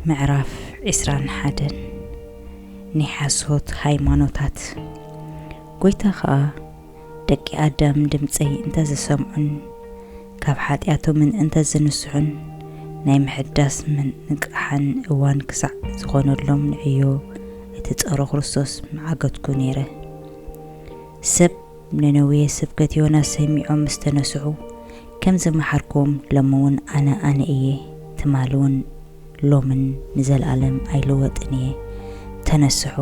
ምዕራፍ ዕስራን ሓደን። ናይ ሓሶት ሃይማኖታት። ጎይታ ኸኣ፣ ደቂ ኣዳም ድምጸይ እንተ ዝሰምዑን ካብ ሓጢኣቶምን እንተ ዝንስሑን፣ ናይ ምሕዳስ ምንቅሓን እዋን ክሳዕ ዝኾነሎም ንዕዮ እቲ ጸሮ ክርስቶስ ምዓገትኩ ነይረ። ሰብ ነነዌ ስብከት ዮናስ ሰሚዖም ምስ ተነስሑ፣ ከም ዝመሓርኩም ሎሚ እውን ኣነ ኣነ እየ። ትማሊ እውን ሎምን ንዘለኣለም ኣይልወጥን እየ። ተነስሑ፣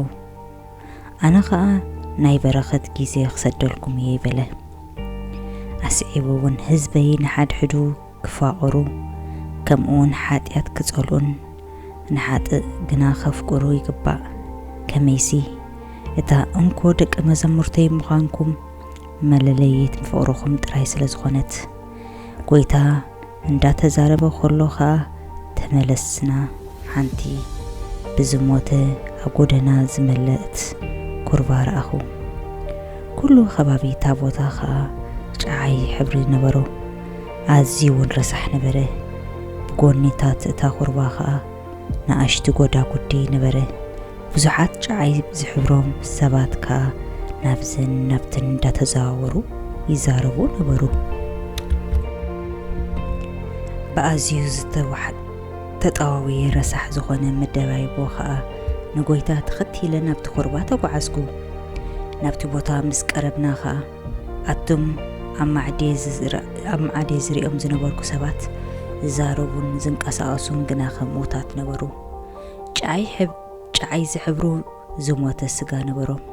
ኣነ ኸኣ ናይ በረኸት ግዜ ክሰደልኩም እየ በለ። ኣስዒቡ እውን ህዝበይ ንሓድሕዱ ክፋቐሩ፣ ከምኡ እውን ሓጢኣት ክጸልኡን ንሓጥእ ግና ከፍቅሩ ይግባእ። ከመይሲ እታ እንኮ ደቂ መዛሙርተይ ምዃንኩም መለለይት ፍቕርኹም ጥራይ ስለ ዝኾነት። ጎይታ እንዳተዛረበ ከሎ ኸኣ፣ ተመለስና፣ ሓንቲ ብዝሞተ ኣብ ጎደና ዝመለእት ኩርባ ረኣኹ። ኩሉ ከባቢ እታ ቦታ ኸኣ ጨዓይ ሕብሪ ነበሮ። ኣዝዩ እውን ረሳሕ ነበረ። ብጎኒታት እታ ኩርባ ኸኣ ንኣሽቱ ጎዳጉዲ ነበረ። ብዙሓት ጨዓይ ዝሕብሮም ሰባት ከኣ ናብዝን ናብትን እንዳተዘዋወሩ ይዛረቡ ነበሩ። ብኣዝዩ ዝተዋሕ-፣ ተጠዋወየ ረሳሕ ዝኾነ መደባይቦ ኸኣ ንጎይታ ተኸቲለ ናብቲ ኩርባ ተጓዓዝኩ። ናብቲ ቦታ ምስ ቀረብና ኸኣ፣ ኣቱም ኣብ ማዕዴ ዝር-፣ ኣብ ማዕዴ ዝሪኦም ዝነበርኩ ሰባት ዝዛረቡን ዝንቀሳቐሱን ግና ከም ሞታት ነበሩ። ጨዓይ ሕብ-፣ ጨዓይ ዝሕብሩ ዝሞተ ስጋ ነበሮም።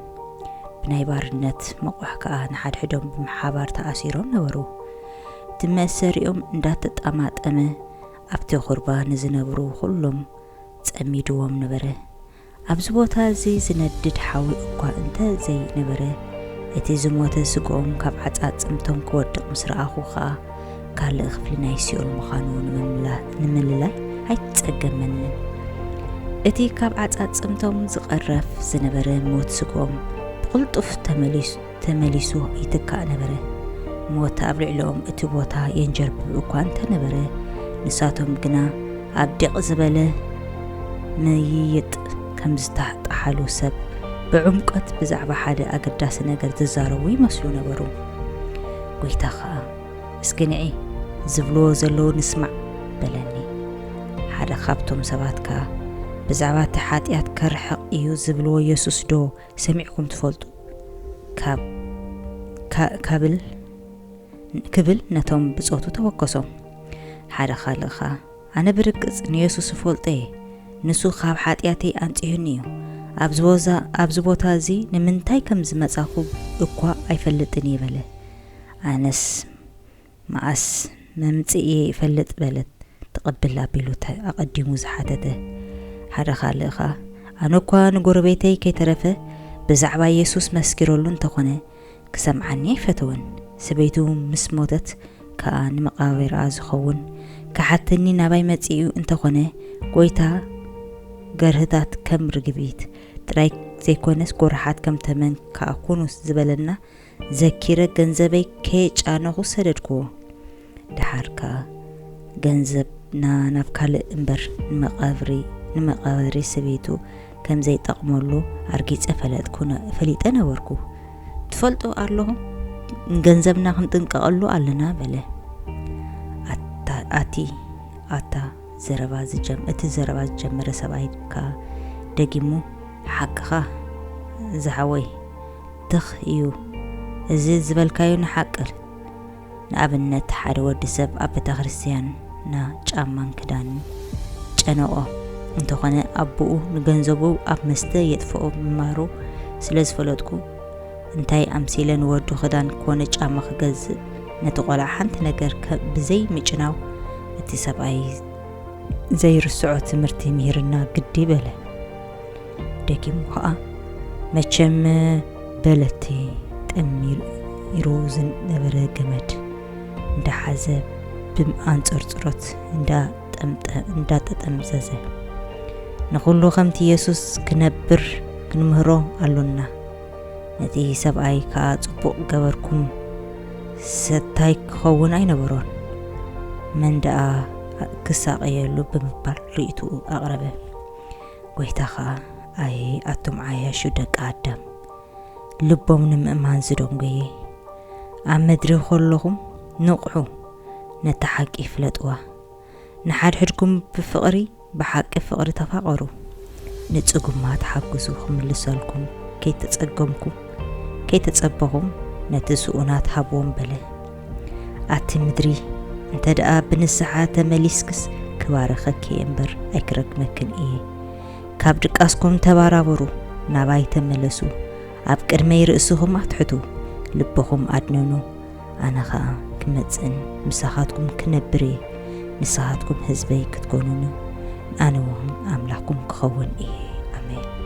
ብናይ ባርነት መቑሕ ከኣ ንሓድሕዶም ብሓባር ተኣሲሮም ነበሩ። እቲ መእሰሪኦም እንዳተጠማጠመ ኣብቲ ኩርባ ንዝነብሩ ኩሎም ጸሚድዎም ነበረ። ኣብዚ ቦታ እዚ ዝነድድ ሓዊ እኳ እንተ ዘይነበረ፣ እቲ ዝሞተ ስግኦም ካብ ዓጻጽምቶም ክወድቕ ምስ ረኣኹ ኸኣ፣ ካልእ ክፍሊ ናይ ሲኦል ምዃኑ ንምምላ-፣ ንምልላይ ኣይጸገመንን። እቲ ካብ ዓጻጽምቶም ዝቐረፍ ዝነበረ ሞት ስግኦም ብቕልጡፍ ተመሊሱ፣ ተመሊሱ ይትካእ ነበረ። ሞት ኣብ ልዕሊኦም እቲ ቦታ የንጀርብብ እኳ እንተ ነበረ፣ ንሳቶም ግና ኣብ ዲቕ ዝበለ ምይይጥ ከም ዝተጣሓሉ ሰብ ብዕምቆት ብዛዕባ ሓደ ኣገዳሲ ነገር ዝዛረቡ ይመስሉ ነበሩ። ጎይታ ኸኣ፣ "እስኪ ንዒ፣ ዝብልዎ ዘለዉ ንስማዕ" በለኒ። ሓደ ካብቶም ሰባት ከኣ፣ "ብዛዕባ እቲ ሓጢኣት ከርሕቕ እዩ ዝብልዎ የሱስ ዶ ሰሚዕኩም ትፈልጡ?" ካብ፣ ካ-፣ ካብል፣ ክብል ነቶም ብጾቱ ተወከሶም። ሓደ ካልእ ኸኣ፣ "ኣነ ብርግጽ ንየሱስ እፈልጦ እየ። ንሱ ካብ ሓጢኣተይ ኣንጺሁኒ እዩ። ኣብዚ ቦዛ-፣ ኣብዚ ቦታ እዚ ንምንታይ ከም ዝመጻኹ እኳ ኣይፈልጥን እየ" በለ። ኣነስ "መኣስ መምጽእየ ይፈልጥ?" በለት፣ ትቕብል ኣቢሉ ተ-፣ ኣቐዲሙ ዝሓተተ። ሓደ ካልእ ኸኣ፣ "ኣነ እኳ ንጎረቤተይ ከይተረፈ ብዛዕባ የሱስ መስኪረሉ እንተኾነ፣ ክሰምዓኒ ኣይፈተወን። ሰበይቱ ምስ ሞተት ከኣ ንመቓብርኣ ዝኸውን ክሓተኒ ናባይ መጺኡ እንተኾነ፣ ጎይታ፣ ገርህታት ከም ርግቢት ጥራይ ዘይኮነስ፣ ጎርሓት ከም ተመን ከኣ ኩኑ ዝበለና ዘኪረ፣ ገንዘበይ ከየጫነኹ ሰደድክዎ። ደሓር ከኣ ገንዘብና ናብ ካልእ እምበር ንመቓብሪ፣ ንመቓብሪ ሰበይቱ ከም ዘይጠቕመሉ ኣርጊጸ ፈለጥኩ ነ-፣ ፈሊጠ ነበርኩ። "ትፈልጡ ኣለኹም፣ ንገንዘብና ክንጥንቀቐሉ ኣለና" በለ። ኣታ-፣ ኣቲ፣ ኣታ ዘረባ ዝጀም-፣ እቲ ዘረባ ዝጀመረ ሰብኣይ ከኣ ደጊሙ፣ "ሓቅኻ ዝሓወይ፣ ትኽ እዩ፣ እዚ ዝበልካዮ ንሓቂ። ንኣብነት፣ ሓደ ወዲ ሰብ ኣብ ቤተ ክርስቲያንና ጫማን ክዳንን ጨነቖ እንተኾነ፣ ኣቦኡ ንገንዘቡ ኣብ መስተ የጥፍኦ ምንባሩ ስለ ዝፈለጥኩ፣ እንታይ ኣምሲለ ንወዱ ክዳን ኮነ ጫማ ክገዝእ? ነቲ ቆልዓ ሓንቲ ነገር ከ-፣ ብዘይ ምጭናው፣ እቲ ሰብኣይ ዘይርስዖ ትምህርቲ ምሂርና ግዲ" በለ። ደጊሙ ኸኣ፣ መቸም በለቲ ጠሚሩ ዝነበረ ገመድ እንዳሓዘ ብኣንጸርጽሮት እንዳጠምጠ-፣ እንዳተጠምዘዘ፣ "ንኹሉ ከምቲ የሱስ ክነብር ክንምህሮ ኣሎና። ነቲ ሰብኣይ ከኣ ጽቡቕ ገበርኩም፣ ሰታይ ክኸውን ኣይነበሮን። መን ደኣ ክሳቐየሉ ብምባል ርእይትኡ ኣቕረበ። ጎይታ ኸኣ፣ ኣየ ኣቱም ዓያሹ ደቂ ኣዳም፣ ልቦም ንምእማን ዝደንጎየ፣ ኣብ ምድሪ ከለኹም ንቕሑ፣ ነታ ሓቂ ፍለጥዋ። ንሓድሕድኩም ብፍቕሪ፣ ብሓቂ ፍቕሪ ተፋቐሩ። ንጽጉማት ሓግዙ፣ ክምልሰልኩም ከይተጸገምኩም፣ ከይተጸበኹም ነቲ ስኡናት ሃብዎም በለ። ኣቲ ምድሪ፣ እንተ ደኣ ብንስሓ ተመሊስክስ፣ ክባርኸኪ እየ እምበር ኣይክረግመክን እየ። ካብ ድቃስኩም ተባራበሩ፣ ናባይ ተመለሱ፣ ኣብ ቅድመይ ርእስኹም ኣትሕቱ፣ ልብኹም ኣድንኑ። ኣነ ኸኣ ክመጽእን ምሳኻትኩም ክነብር እየ። ንስኻትኩም ህዝበይ ክትኮኑኒ፣ ኣነ እውን ኣምላኽኩም ክኸውን እየ። ኣሜን።